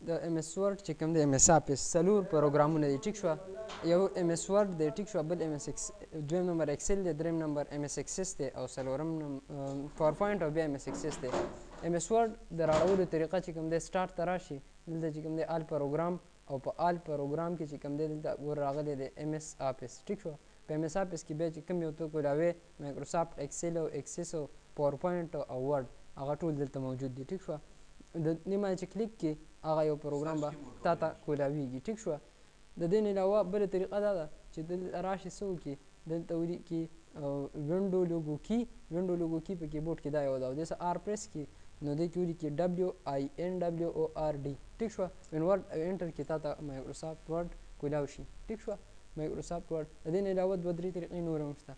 د ایم ایس ورډ چې کوم دی، ایم ایس آفیس څلور پروګرامونه دي، ټیک شوه. یو ایم ایس ورډ دی، ټیک شوه، بل ایم ایس ایکس، دویم نمبر ایکسل دی، دریم نمبر ایم ایس اکسس دی او څلورم پاور پوینټ او بیا ایم ایس اکسس دی. ایم ایس ورډ د راړولو طریقه چې کوم دی، سټارټ ته راشي، دلته چې کوم دی آل پروګرام، او په آل پروګرام کې چې کوم دی دلته ګور راغلی دی ایم ایس آفیس، ټیک شوه. په ایم ایس آفیس کې بیا چې کوم یو ته کولاوې، مایکروسافټ ایکسل او اکسس او پاور پوینټ او ورډ، هغه ټول دلته موجود دي، ټیک شوه. د دې باندې چې کلیک کې هغه یو پروګرام به تا ته کولاویږي، ټیک شوه. د دې نه علاوه بله طریقه دا ده چې دلته راشي، څه وکړي، دلته ولیکي وینډو لوګو کی، وینډو لوګو کی په کیبورډ کې دا یو ده، او دې سره آر پریس کې، نو دې کې ولیکي ډبلیو آی ان ډبلیو او آر ډي، ټیک شوه. وین ورډ انټر کې تا ته مایکروسافټ ورډ کولاو شي، ټیک شوه، مایکروسافټ ورډ. د دې نه علاوه دوه درې طریقې نورې هم شته.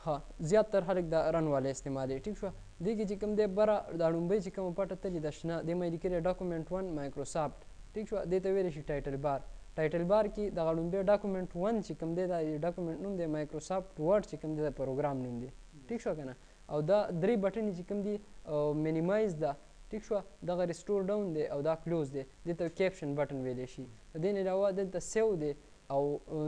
ها، زیات تر خلک دا رن والا استعمالوي، ټیک شوه. دې کې چې کوم دی بره دا ړومبۍ چې کومه پټه تلې ده شنه، دې ما یې لیکلی ډاکومنټ 1 مایکروسافټ، ټیک شوه. دې ته ویلی شي ټایټل بار. ټایټل بار کې دغه ړومبی ډاکومنټ 1 چې کوم دی دا ډاکومنټ نوم دی، مایکروسافټ ورډ چې کوم دی دا پروګرام نوم دی، ټیک شوه که نه. او دا درې بټنې چې کوم دي، مینیمایز ده، ټیک شوه، دغه ریسټور ډاون دی او دا کلوز دی، دې ته کیپشن بټن ویلی شي. د دې نه علاوه دلته سیو دی او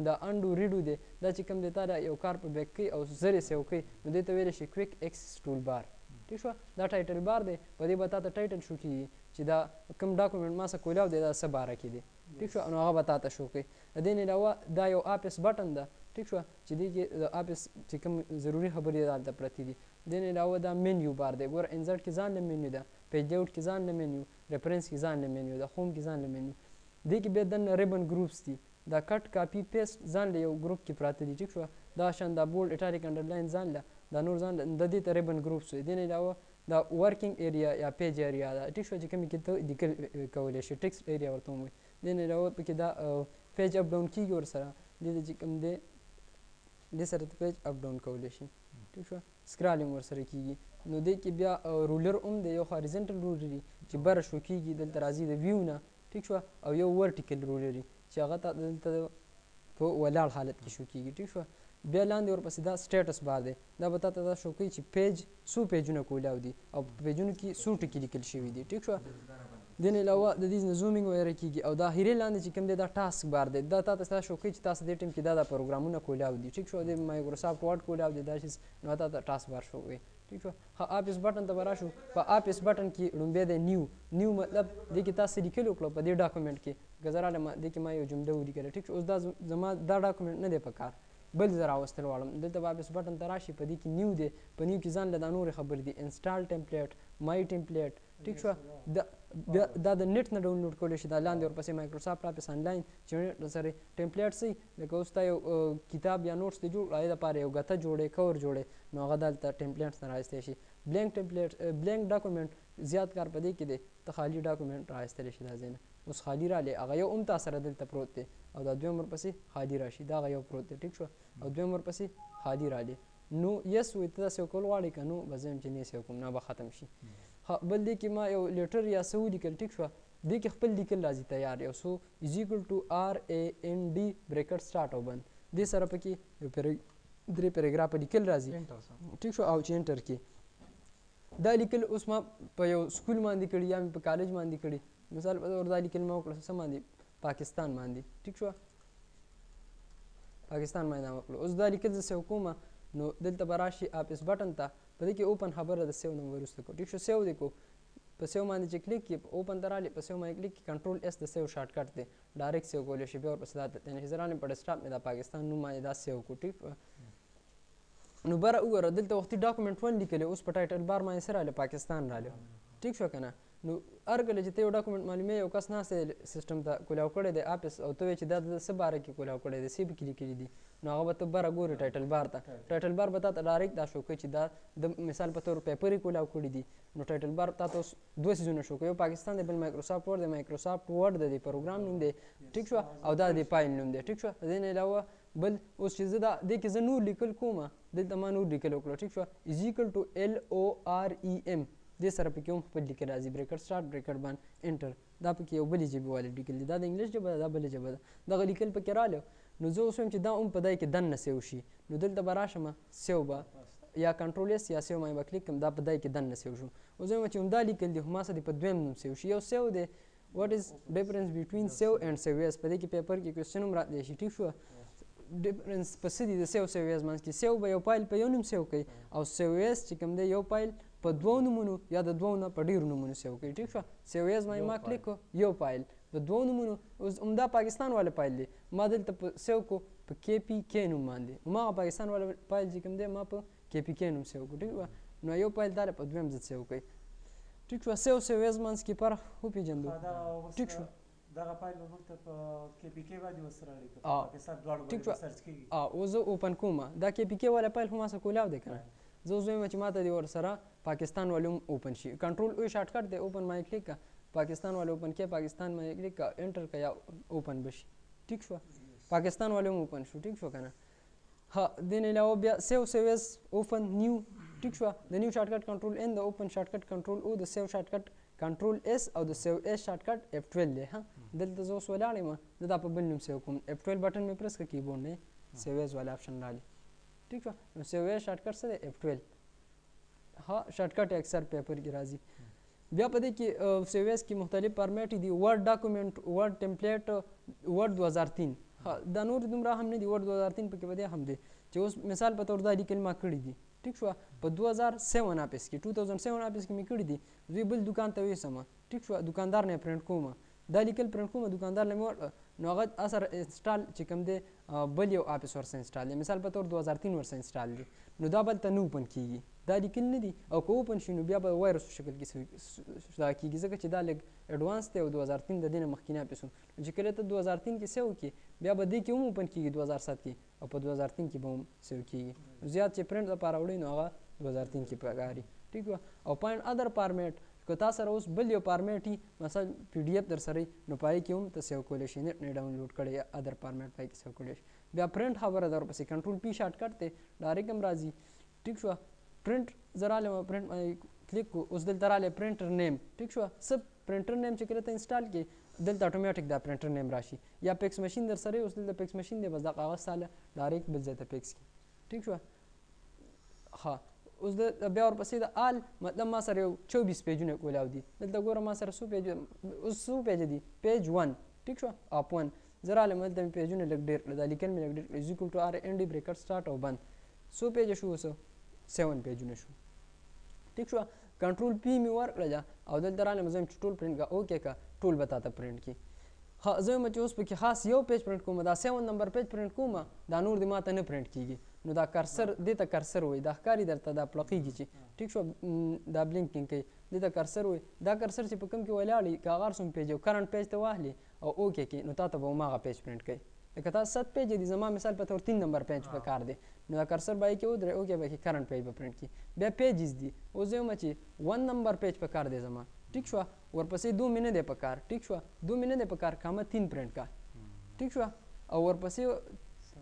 دا انډو ریډو دی، دا چې کوم دی تا دا یو کار په بیک کوي او زر یې سیو کوي، نو دې ته ویلی شي کویک اکسس ټول بار، ټیک شوه. دا ټایټل بار دی، په دې به تا ته ټایټل شو کېږي چې دا کوم ډاکومنټ ما سره کولاو دی دا څه باره کې دی، ټیک شوه، نو هغه به تا ته شو کوي. د دې نه علاوه دا یو آفیس بټن ده، ټیک شوه، چې دې کې د آفیس چې کوم ضروري خبرې دلته پرتې دي. د دې نه علاوه دا مینیو بار دی، ګوره انزرټ کې ځان له مینیو ده، پیج لیاوټ کې ځان له مینیو، ریفرنس کې ځان له مینیو ده، هوم کې ځان له مینیو. دې کې بیا دننه ریبن ګروپس دي، دا کټ کاپي پیسټ ځان له یو ګروپ کې پراته دي، ټیک شوه. دا شان دا بولډ اټالیک انډرلاین ځان له، دا نور ځان له، د دې ته ریبن ګروپس وایي. دې نه علاوه دا ورکینګ ایریا یا پیج ایریا ده، ټیک شوه، چې کومې کې ته لیکل کولی شې، ټیکسټ ایریا ورته هم وایي. دې نه علاوه پکې دا پیج اپ ډاون کېږي ورسره، دې ته چې کوم دی دې سره ته پیج اپ ډاون کولی شي، ټیک شوه، سکرالینګ ورسره کېږي. نو دې کې بیا رولر هم دی، یو هاریزنټل رولر دی چې بره شو کېږي، دلته راځي د ویو نه، ټیک شوه، او یو ورټیکل رولر دی چې هغه ته دلته په ولاړ حالت کې شو کېږي، ټیک شوه. بیا لاندې ورپسې دا سټیټس بار دی، دا به تا ته دا شو کوي چې پیج څو پیجونه کولاو دي او په پیجونو کې څو ټکي لیکل شوي دي، ټیک شوه. دې نه علاوه د دې نه زومینګ وغیره کېږي. او دا هیرې لاندې چې کوم دی دا ټاسک بار دی، دا تا ته دا شو کوي چې تاسو دې ټیم کې دا پروګرامونه کولاو دي، ټیک شوه، د مایکروسافټ ورډ کولاو دی، دا شیز، نو تا ته ټاسک بار شو کوي، ټیک شوه. ښه، آفیس بټن ته به راشو. په آفیس بټن کې ړومبی دی نیو، نیو مطلب دې کې تاسو لیکل وکړو په دې ډاکومنټ کې، که زه رالم دې کې ما یو جمله ولیکله، ټیک شو، اوس دا زما دا ډاکومنټ نه دی په کار، بل زه راوستل غواړم، دلته به آفیس بټن ته راشي، په دې کې نیو دی، په نیو کې ځان له دا نورې خبرې دي، انسټال ټیمپلیټ، مای ټیمپلیټ، ټیک شوه. بیا دا د نت نه ډاونلوډ کولی شي، دا لاندې ورپسې مایکروسافټ آفیس انلاین چې نت سره ټیمپلیټ سي، لکه اوس تا یو کتاب یا نوټس دی جوړ کړ، هغې دپاره یو ګته جوړې، کور جوړې، نو هغه دلته ټیمپلیټس نه راایستی شي. بلینک ټیمپلیټ، بلینک ډاکومنټ زیات کار په دې کې دی، ته خالي ډاکومنټ راایستلی شي. دا ځای نه اوس خالي رالی، هغه یو هم تا سره دلته پروت دی، او دا دویم ورپسې خالي راشي، دا هغه یو پروت دی، ټیک شوه، او دویم ورپسې خالي رالی. نو یس وایي ته داسې کول غواړې که نو به زه یم چې نه سیو کوم، نه به ختم شي. ښه، بل دې کې ما یو لیټر یا څه ولیکل، ټیک شوه، دې کې خپل لیکل راځي تیار، یو څو از ایکول ټو آر ای ان ډي بریکټ سټارټ او بند، دې سره پکې یو درې پیراګرافه لیکل راځي، ټیک شو، او چې انټر کې دا لیکل اوس ما په یو سکول باندې کړي یا مې په کالج باندې کړي، مثال په تور دا لیکل ما وکړه څه باندې، پاکستان باندې، ټیک شو، پاکستان باندې ما وکړو. اوس دا لیکل زه سیو کوم، نو دلته به راشي آفیس بټن ته، په دې کې اوپن خبره د سیو نه وروسته کو، ټیک شو، سیو دی کو، په سیو باندې چې کلیک کړې، په اوپن ته راغلې، په سیو باندې کلیک کړې، کنټرول اس د سیو شارټ کټ دی، ډایرکټ سیو کولی شي. بیا ورپسې دا ته یعنې زه رالم په ډیسکټاپ مې دا پاکستان نوم باندې دا سیو کو، ټیک شو. نو بره وګوره دلته وختي ډاکومنټ 1 لیکلی، اوس په ټایټل بار باندې څه راغله، پاکستان راغلی، ټیک شو که نه. نو هر کله چې ته یو ډاکومنټ معلومې، یو کس ناست دی سیستم ته کولاو کړی دی آفیس، او ته وایې چې دا د څه باره کې کولاو کړی دی، څه پکې لیکلي دي، نو هغه به ته بره ګورې ټایټل بار ته، ټایټل بار به تا ته ډایرکټ دا شو کوي چې دا د مثال په تور پیپر یې کولاو کړي دي. نو ټایټل بار تا ته اوس دوه څیزونه شو کوي، یو پاکستان دی، بل مایکروسافټ ورډ دی، مایکروسافټ ورډ د دې پروګرام نوم دی، ټیک شوه، او دا د دې فایل نوم دی، ټیک شوه. د دې نه علاوه بل اوس چې زه دا دې کې زه نور لیکل کوم، دلته ما نور لیکل وکړو، ټیک شوه، از ایکول ټو ال او آر ای ام، دې سره پکې هم خپل لیکل راځي، بریکټ سټارټ بریکټ بند انټر، دا پکې یو بلې ژبې والے لیکل دي، دا د انګلیش ژبه ده، دا بلې ژبه ده، دغه لیکل پکې راغله. نو زه اوس وایم چې دا هم په دای کې دننه سیو شي، نو دلته به راشم سیو به یا کنټرول اس یا سیو باندې به کلیک کړم، دا په دای کې دننه سیو شو. اوس وایم چې همدا لیکل دي، خو ما سره دې په دویم نوم سیو شي، یو سیو دی What is difference between save and save as؟ په دې کې پیپر کې کوېسچن هم راتلی شي، ټیک شو. ډیفرنس په څه دي د save save as منځ کې؟ save به یو فایل په یو نوم save کوي او save as چې کوم دی یو فایل په دوو نومونو یا د دوو نه په ډېرو نومونو save کوي، ټیک شو. save as باندې ما کلیک کو، یو فایل په دوو نومونو. اوس همدا پاکستان والا فایل دی، ما دلته په save کو په کې پی کې نوم باندې. هماغه پاکستان والا فایل چې کوم دی ما په کې پی کې نوم save کو، ټیک شو. نو یو فایل دا په دویم ځل save کوي، ټیک شو. save save as منځ کې فرق وپېژندو، ټیک شو. دغه فایل به موږ ته په کې پی کې باندې اوس راړي که په پاکستان دواړو باندې سرچ کېږي؟ اوس زه open کوم دا کې پی کې والا فایل خو ما سره کولاو دی که نه، زه اوس وایم چې ما ته دې ورسره پاکستان والا هم open شي. control O shortcut دی، open باندې کلیک کړه، پاکستان والا open کې، پاکستان باندې کلیک کړه، enter کړه یا open به شي، ټیک شو. پاکستان والا هم open شو، ټیک شو که نه. ها، دې نه علاوه بیا save save as open new، ټیک شو. د new shortcut control N، د open shortcut control O، د save shortcut control S او د save as shortcut F 12 دی. ها، دلته زه اوس ولاړ یم، زه دا په بل نوم save کوم. F 12 بټن مې پرس کړ، کیبورډ نه save as والا option راغلی، ټیک شو. نو save as shortcut څه دی؟ F 12. ها، shortcut اکثر پیپر کې راځي. بیا په دې کې save as کې مختلف فارمیټ دي، Word document، Word template، Word 2003. ها، دا نور دومره هم نه دي. Word 2003 پکې به دی هم دی چې اوس مثال په تور دا لیکل ما کړي دي، ټیک شو. په 2007 آفس کې، 2007 آفس کې مې کړي دي. زه بل دکان ته ویسم، ټیک شو، دکاندار نه پرنټ کوم، دا لیکل پرنټ کوم، دکاندار له مې ورکړه، نو هغه اثر install چې کوم دی بل یو آفس ورسره install دی، مثال په تور 2003 ورسره install دی، نو دا بل ته نه open کېږي، دا لیکل نه دي. او که open شي نو بیا به وایرس په شکل کې دا کېږي، ځکه چې دا لږ advance دی او 2003 د دې نه مخکینی آفس و. نو چې کله ته 2003 کې save کړې بیا به دې کې هم open کېږي 2007 کې، او په 2003 کې به هم save کېږي. زیات چې پرنټ لپاره وړي نو هغه 2003 کې پکاري، ټیک وه. او find other format، که تا سره اوس بل یو فارمیټ وي، مثلا پی ډي اف در سره وي، نو په هغې کې هم ته save کولی شې، نېټ نه download کړی یا other format په هغې کې save کولی شې. بیا پرنټ خبره ده ورپسې، control P shortcut دی، direct هم راځي، ټیک شوه. پرنټ زه رالم، پرنټ باندې کلیک کو، اوس دلته راغلی printer name، ټیک شوه. څه printer name چې کله ته install کړې دلته اتوماتیک دا printer name راشي، یا fax machine در سره اوس دلته fax machine دی، بس دا کاغذ تاله direct بل ځای ته fax کړي، ټیک شوه. ها، اوس د بیا ورپسې د all، مطلب ما سره یو 24 پیجونه کولاو دي، دلته ګوره ما سره څو پیج، اوس څو پیج دي؟ page 1، ټیک شوه، of 1. زه رالم دلته مې پیجونه لږ ډېر کړل، دا لیکل مې لږ ډېر کړل، is equal to R N D bracket start او بند. څو پیجه شو؟ اوس 7 پیجونه شو، ټیک شوه. control P مې ورکړه او دلته رالم، زه وایم چې ټول پرنټ کړه، okay کړه، ټول به تاته پرنټ کړي. ها، زه وایم چې اوس پکې خاص یو پیج پرنټ کوم، دا 7 نمبر پیج پرنټ کوم، دا نور دې ماته نه پرنټ کېږي. نو دا cursor، دې ته cursor وایي، دا ښکاري درته دا پړقېږي چې، ټیک شو، دا blinking کوي، دې ته cursor وایي. دا cursor چې په کوم کې ولاړ وي، که هغه هر څومره پیج یو current page ته واخلي او okay کړي، نو تا ته به هماغه پیج پرنټ کوي. لکه تا 7 پیج دي، زما مثال په تور 3 نمبر پیج په کار دی، نو دا cursor به یې کې ودرې، okay به کې current page به پرنټ کړي. بیا pages دي، اوس زه وایم چې 1 نمبر پیج په کار دی زما، ټیک شوه. ورپسې 2 مې نه دی په کار، ټیک شوه، 2 مې نه دی په کار، کامه 3 پرنټ کا، ټیک شوه. او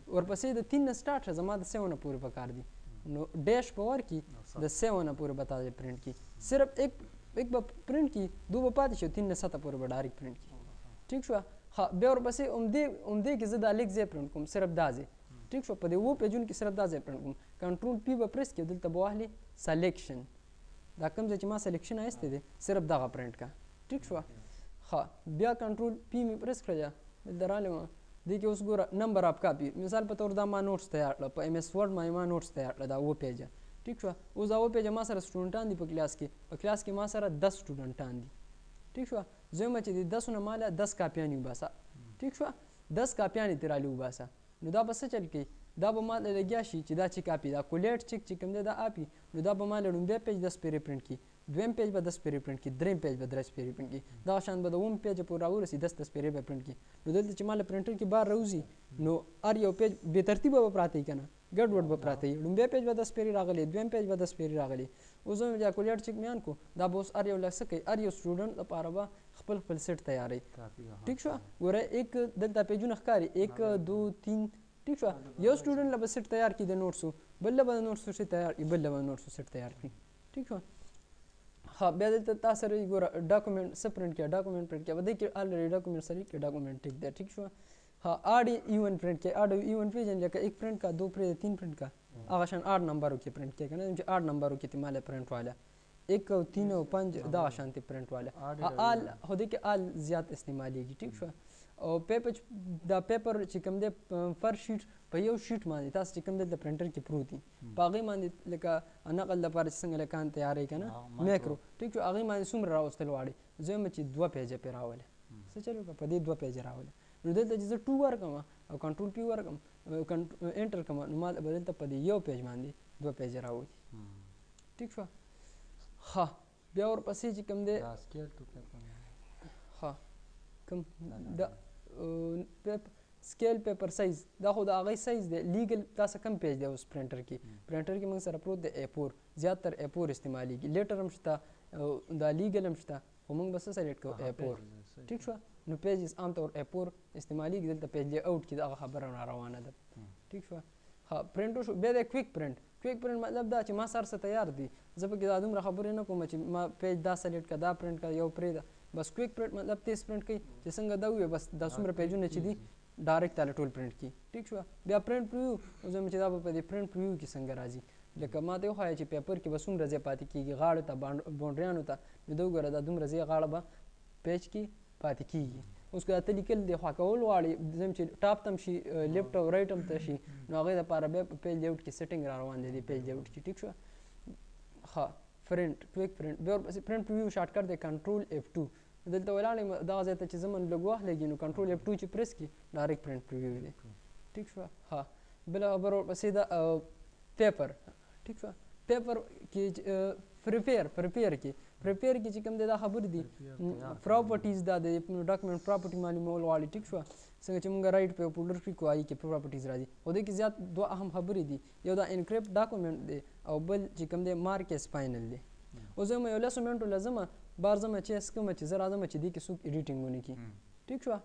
ورپسې د 3 نه start شه، زما د 7 نه پورې په کار دي، نو dash به ورکړي، د 7 نه پورې به تا پرنټ کړي، صرف یک به پرنټ کړي، 2 به پاتې شي، 3 نه 7 پورې به direct پرنټ کړي، ټیک شوه. ها، بیا ورپسې همدې کې زه دا لږ ځای پرنټ کوم، صرف دا ځای، ټیک شو. په دې 7 پیجونو کې صرف دا ځای پرنټ کوم. control P به پرس کړي، دلته به واخلي selection، دا کوم ځای چې ما selection ایستی دی صرف دغه پرنټ کا، ټیک شو. ها، بیا control P مې پرس کړی، دلته رالم، دې کې اوس ګوره number of copy، مثال په تور دا ما notes تیار کړه، په MS Word باندې ما notes تیار کړه، دا 7 پیجه، ټیک شو. اوس دا 7 پیجه ما سره سټوډنټان دي په کلاس کې، په کلاس کې ما سره 10 سټوډنټان دي، ټیک شو. زه وایم چې د 10 نه ماله 10 کاپیانې وباسه، ټیک شو، 10 کاپیانې ترې رالې وباسه. نو دا به څه چل کوي؟ دا به ما له لګیا شي چې دا چې کاپي، دا collate check چې کوم دی دا اپي، نو دا به ما له لومړی پیج 10 پیرې پرنټ کړي، دویم پیج به 10 پیرې پرنټ کړي، دریم پیج به 10 پیرې پرنټ کړي، دا شان به د اووم پیج پورې راورسي 10 10 پیرې به پرنټ کړي. نو دلته چې ما له پرنټر کې بار راوځي نو هر یو پیج بې ترتیبه به پراته وي که نه، ګډ وډ به پراته وي. لومړی پیج به 10 پیرې راغلي، دویم پیج به 10 پیرې راغلي. اوس زه بیا collate check مې on کړو، دا به اوس هر یو له څه کوي، هر یو سټوډنټ لپاره به خپل خپل سیټ تیاروي، ټیک شوه. ګوره یک دلته پیجونه ښکاري، 1 2 3، ټیک شوه. یو سټوډنټ له به سیټ تیار کړي د نوټسو، بل له به د نوټسو سیټ تیار کړي، بل له به د نوټسو سیټ تیار کړي، ټیک شوه. ها، بیا دلته تا سره ګوره ډاکومنټ څه پرنټ کړه، ډاکومنټ پرنټ کړه، په دې کې already ډاکومنټ سره کې ډاکومنټ ټیک دی، ټیک شوه. ها، odd even print کړه، odd even پیژنې لکه 1 پرنټ کا، 2 پرنټ، 3 پرنټ کا، هغه شان odd نمبرو کې پرنټ کړه که نه، چې odd نمبرو کې ته ماله پرنټ واله، 1 او 3 او 5 دغه شانتې پرنټ واله آل، خو دې کې آل زیات استعمالیږي. ټیک شو. او پیپر، دا پیپر چې کوم دی پر شیټ، په یو شیټ باندې تاسو چې کوم دلته پرنټر کې پروت دي، په هغې باندې لکه نقل دپاره چې څنګه لکان تیارې که نه میکرو. ټیک شو. هغې باندې څومره راوستل غواړي؟ زه وایم چې 2 پیجه پرې راوله. څه چل وکړه؟ په دې 2 پیجه راوله. نو دلته چې زه 2 ورکړم او کنټرول پی ورکړم، انټر کړم، نو ما به دلته په دې یو پیج باندې 2 پیجه راولي. ټیک شو. ښه، بیا ورپسې چې کوم دی ښه کوم دا سکیل پیپر سایز، دا خو د هغې سایز دی لیګل. تاسو کم پیج دی اوس پرنټر کې؟ پرنټر کې موږ سره پروت دی A4، زیات تر A4 استعمالیږي. لیټر هم شته، دا لیګل هم شته، خو موږ به څه سلیکټ کوو؟ A4. ټیک شو. نو پیجز عام طور A4 استعمالیږي. دلته پیج لی اوټ کې دغه خبره را روانه ده. ټیک شو. ښه، پرنټ وشو. بیا دی کویک پرنټ. کویک پرنټ مطلب دا چې ما سر څه تیار دي، زه پکې دا دومره خبرې نه کوم چې ما پیج دا سلیکټ کړه، دا پرنټ کړه، یو پرېږده. بس کویک پرنټ مطلب تیز پرنټ کوي، چې څنګه دا ووایي بس دا څومره پیجونه چې دي ډایرکټ تاله ټول پرنټ کړي. ټیک شو. بیا پرنټ پریویو. اوس وایم چې دا به په دې پرنټ پریویو کې څنګه راځي؟ لکه ما ته وښایه چې پیپر کې به څومره ځای پاتې کېږي غاړو ته، باونډریانو ته. نو ده وګوره، دا دومره ځای غاړه به پیج کې پاتې کېږي. اوس که ته لیکل دی خوا کول غواړې، زم چې ټاپ ته هم شي، لیفټ او رایټ هم ته شي، نو هغې دپاره بیا په پیج لیاوټ کې سیټینګ را روان دی، دې پیج لیاوټ کې. ټیک شو. ښه، پرنټ، کویک پرنټ. بیا ورپسې پرنټ پریویو شارټکټ دی کنټرول F2. دلته ولاړ یم، دغه ځای ته چې زه لږ وخت لګي، نو کنټرول F2 چې پریس کړي ډایرکټ پرنټ پریویو دی. ټیک شو. ښه، بله خبره ورپسې ده پیپر. ټیک شو. پیپر کې پریپیر، پریپیر کې، پریپیر کې چې کوم دی دا خبرې دي، پراپرټیز، دا د ډاکومنټ پراپرټي معلومول غواړي. ټیک شو. څنګه چې موږ رایټ په فولډر کې کوو، هغې کې پراپرټیز راځي. خو دې کې زیات دوه اهم خبرې دي، یو دا انکریپټ ډاکومنټ دی او بل چې کوم دی مارک ایز فاینل دی. اوس زه یو لسو منټو له ځمه بار ځمه چې اس کوم چې زه راځم چې دې کې څوک ایډیټینګ ونه کړي. ټیک شو.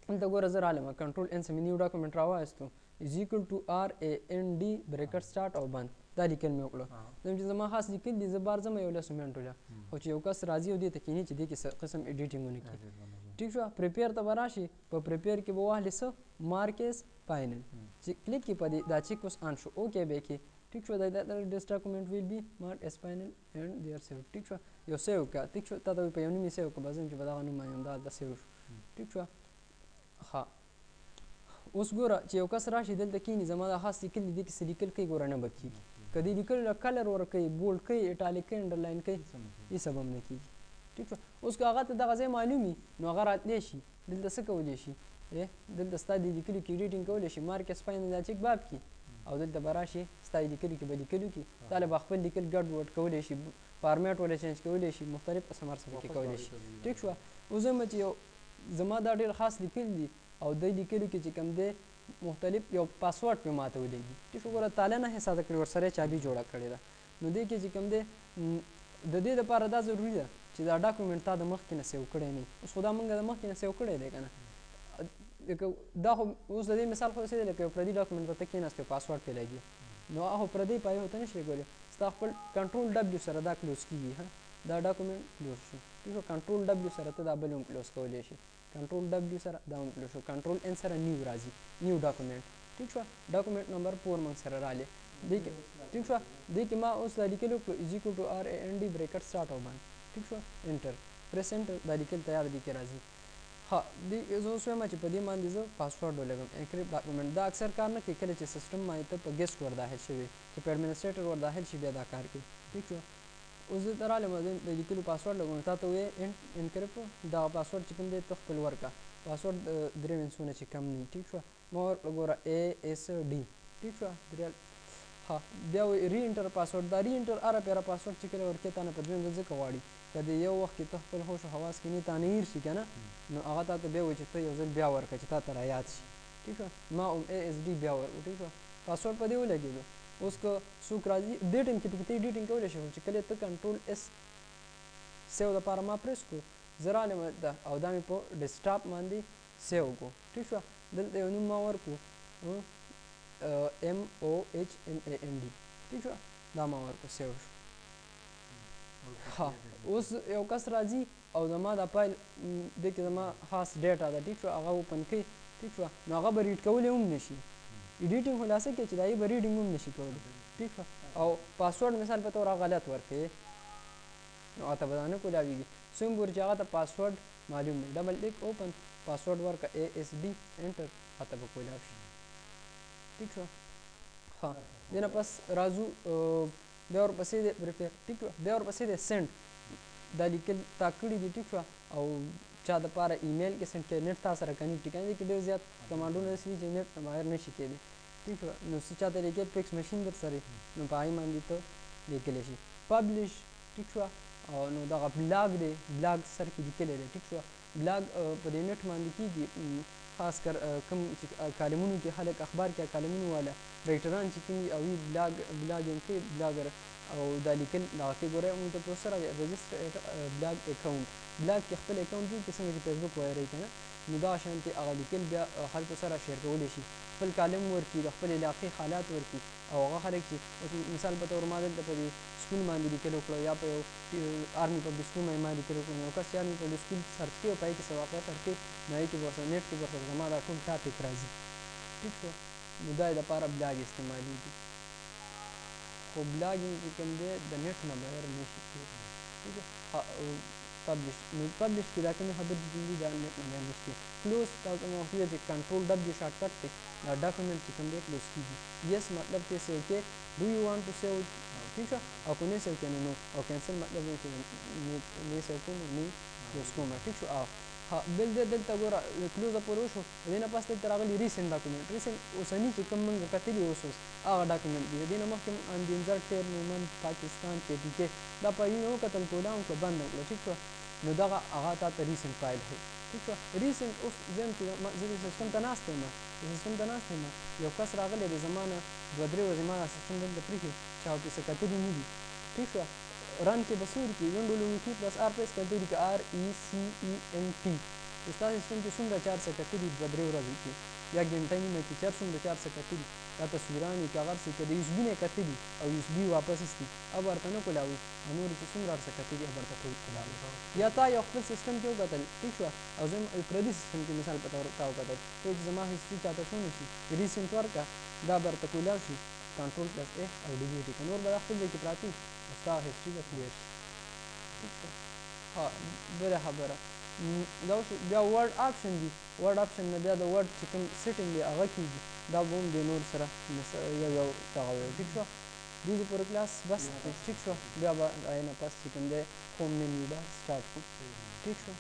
دلته ګوره زه رالم، کنټرول ان څخه مې نیو ډاکومنټ راواستو، از ایکول ټو آر ای ان ډي بریکټ سټارټ او بند، دا لیکل مې وکړو. زم چې زما خاص لیکل دي، زه بار ځم یو لسو منټو له، خو چې یو کس راځي او دې ته کښېني چې دې کې څه قسم ایډیټینګ ونه کړي. ټیک شو. پریپیر ته به راشي، په پریپیر کې به واخلي څه مارک ایز فاینل، چې کلیک کړي په دې، دا چیک اوس آن شو، اوکې به یې کړي. ټیک شو. دا this document will be marked as final and they are saved. ټیک شو. یو سیو کړه. ټیک شو. تا ته په یو نوم یې سیو کړه، بس چې په دغه نوم باندې همدا هلته سیو شو. ټیک شو. ښه، اوس ګوره چې یو کس راشي دلته کښېني، زما دا خاص لیکل دي، دې کې څه لیکل کوي، ګوره نه به کېږي. که دې لیکلو له کلر ورکوي، بولډ کوي، ایټالیک کوي، انډرلاین کوي، هېڅ به هم نه کېږي. ټیک شو. اوس که هغه ته دغه ځای معلوم وي، نو هغه راتلی شي دلته څه کولی شي؟ دلته ستا دې لیکلو کې ایډیټینګ کولی شي، مارک ایز فاینل دا چیک باب کړي او دلته به راشي ستا یې لیکلو کې به لیکلو کړي، تا له به خپل لیکل ګډ وډ کولی شي، فارمیټ وله چینج کولی شي، مختلف قسم هر څه پکې کولی شي. ټیک شو. اوس وایم چې یو زما دا ډېر خاص لیکل دي او د لیکلو کې چې کوم دی مختلف یو پاسورډ پې ماته ولېږي. ټیک شو. ګوره تاله نه ساده کړې، ورسره یې چابي جوړه کړې ده. نو دې کې چې کوم دی د دې دپاره دا ضروري ده چې دا ډاکومنټ تا د مخکې نه سیو کړی نه. اوس خو دا موږ د مخکې نه سیو کړی دی که نه؟ لکه دا خو اوس د دې مثال خو داسې دی لکه یو پردي ډاکومنټ ته ته کښېناستې او پاسورډ پرې لګي، نو هغه خو پردی پایې خو ته نه شې لګولی. ستا خپل کنټرول ډبلیو سره دا کلوز کېږي. ها، دا ډاکومنټ کلوز شو. ټیک شو. کنټرول ډبلیو سره ته دا بل هم کلوز کولی شې، کنټرول ډبلیو سره دا هم کلوز شو، کنټرول ان سره نیو راځي، نیو ډاکومنټ. ټیک شو. ډاکومنټ نمبر 4 موږ سره رالی دې کې. ټیک شو. دې کې ما اوس دا لیکل وکړو از ایکول ټو آر ای ان ډي بریکټ سټارټ او بند. ټیک شو. انټر، پریس انټر، دا لیکل تیار دي کې راځي. ښه، دې زه اوس وایم چې په دې باندې زه پاسورډ ولګم، انکریپټ ډاکومنټ. دا اکثر کار نه کوي کله چې سیستم باندې ته په ګیسټ ور داخل شوی، چې په اډمنسټریټر ور داخل شي بیا دا کار کوي. ټیک شو. اوس زه ته رالم، زه د لیکلو پاسورډ لګوم، تا ته وایي انکریپټ دغه پاسورډ چې کوم دی ته خپل ورکړه، پاسورډ درې وینسونه چې کم نه. ټیک شو. ما ورکړه ګوره ای اس ډي. ټیک شو. درې. ښه، بیا وایي ری انټر پاسورډ. دا ری انټر هره پیره پاسورډ چې کله ورکې تا نه په دویم ځل ځکه غواړي که د یو وخت کې ته خپل هوش او حواس کې نه تا نه هېر شي که نه، نو هغه تا ته بیا وایي چې ته یو ځل بیا ورکړه چې تا ته را یاد شي. ټیک شو. ما هم ای اس ډي بیا ورکړو. ټیک شو. پاسورډ په دې ولګېدو. اوس که څوک راځي دې ټایم کې پکې ته ایډیټینګ کولی شې، خو چې کله ته کنټرول اس سیو دپاره ما پریس کړو، زه رالم دلته او دا مې په ډیسکټاپ باندې سیو کړو. ټیک شو. دلته یو نوم ما ورکړو ایم او ایچ ایم ای ان ډي. ټیک شو. دا ما ورکړو، سیو شو. ښه، اوس یو کس راځي او زما دا فایل دې کې زما خاص ډیټا ده. ټیک شو. هغه اوپن کوي. ټیک شو. نو هغه به ریډ کولی هم نه شي، ایډیټینګ خو لا څه کوي چې دا یې به ریډینګ هم نه شي کولی. ټیک شو. او پاسورډ مثال په طور هغه غلط ورکوي. نو هغه ته به دا نه کولاویږي. څوم پورې چې هغه ته پاسورډ معلوم دی، ډبل کلیک اوپن، پاسورډ ورکړه ای اس ډي انټر، هغه ته به کولاو شي. ټیک شو. ښه، دې نه پس راځو بیا ورپسې دی پریفیر. ټیک شو. بیا ورپسې دی سینډ، دا لیکل تا کړي دي. ټیک شو. او چا د پاره ایمیل کې سینډ کړي، نت تا سره کنیکټ کړي، دې کې ډېر زیات کمانډونه داسې دي چې نت نه بغیر نه شي کېدی. ټیک شو. نو څه چاته لیکې فکس مشین در سره، نو په هغې باندې ته لیکلی شي. پبلش. ټیک شو. او نو دغه بلاګ دی، بلاګ سر کې لیکلی دی. ټیک شو. بلاګ په دې نت باندې کېږي، خاص کر کوم چې کالمونو کې خلک اخبار کې کالمونو والا رایټران چې کوم دي هغوی بلاګ بلاګینګ کوي، بلاګر. او دا لیکل دغه کې ګوره موږ ته پروسه راځي رجسټر بلاګ اکاونټ، بلاګ کې خپل اکاونټ جوړ کړي، څنګه چې فیسبوک وایري که نه، نو دغه شانتې هغه لیکل بیا خلکو سره شیر کولی شي، خپل کالم ورکړي، د خپل علاقې حالات ورکړي. او هغه خلک چې اوس مثال په طور ما دلته په دې سکول باندې لیکل وکړو، یا په یو آرمي پبلک سکول باندې ما لیکل وکړو، نو یو کس چې آرمي پبلک سکول سرچ کوي او په هغې کې څه واقعه سرچ کوي، نو هغې کې به ورسره نېټ کې به ورسره زما دا ټول ټاپک راځي. ټیک شو. نو دا یې دپاره بلاګ استعمالېږي، خو بلاګینګ چې کوم دی د نېټ نه بغیر نه شي کېدی. ټیک ده. پبلش، نو پبلش کې دا کومې خبرې چې کوم دي دا نېټ نه بغیر نه شي کېدی. کلوز تاسو ته ما وویل چې کنټرول ډبلیو شارټ کټ دی، دا ډاکومنټ چې کوم دی کلوز کېږي. یس مطلب ته سیو کې، ډو یو وانټ ټو سیو. ټیک شو. او که نه سیو کې نو نو، او کینسل مطلب دی چې نه سیو کوم نه کلوز کوم. ټیک شو. او ها بل دی دلته ګوره کلوز پورې وشو. دې نه پس دلته راغلي ریسنټ ډاکومنټ. ریسنټ اوسني چې کوم موږ کتلي اوس اوس هغه ډاکومنټ دی. دې نه مخکې موږ اندینزر ټیر مومند پاکستان کې پي کې دا فایلونه وکتل، کولاو کړو، بند کړو. ټیک شو. نو دغه هغه تا ته ریسنټ فایل ښیي. ټیک شو. ریسنټ اوس زه یم چې زه دې سیستم ته ناست یم، دې سیستم ته ناست یم، یو کس راغلی دی زما نه 2-3 ورځې ما دا سیستم دلته پرېښی، چا پرې څه کتلي نه دي. ټیک شو. رن کې به څه ولیکي؟ وینډو لومړي پلس آر پریس کړه، ولیکه آر ای سی ای ان ټي. نو ستا سیستم کې څومره چار څه کتلي 2-3 ورځو کې یا ګنټه نیمه کې چار څومره چار څه کتلي، دا تصویران یې که هغه څه که د یو اس بي نه یې کتلي او یو اس بي واپس ایستي او ورته نه کولاوي، او نور چې څومره هر څه کتلي او ورته ټول کولاوي. یا تا یو خپل سیستم کې وکتل. ټیک شوه. او زه یو پردي سیستم کې مثال په طور تا وکتل، ته چې زما هسټري چاته شو نه شي، ریسنټ ورکړه، دا به ورته کولاو شي، کنټرول پلس ای او ډیلیټ یې کړه، نور به دا خپل ځای کې پراته وي او ستا هسټري به کلیر شي. ټیک شوه. ها بله خبره دا وشو. بیا ورډ آپشن دی، ورډ آپشن نه بیا د ورډ چې کوم سیټینګ دی هغه کېږي، دا به هم د نور سره یو یو دغه وایو. ټیک شوه. دې دې پورې کلاس بس دی. ټیک شوه. بیا به د هغې نه پس چې کوم دی هوم مینیو به سټارټ کړو. ټیک شوه.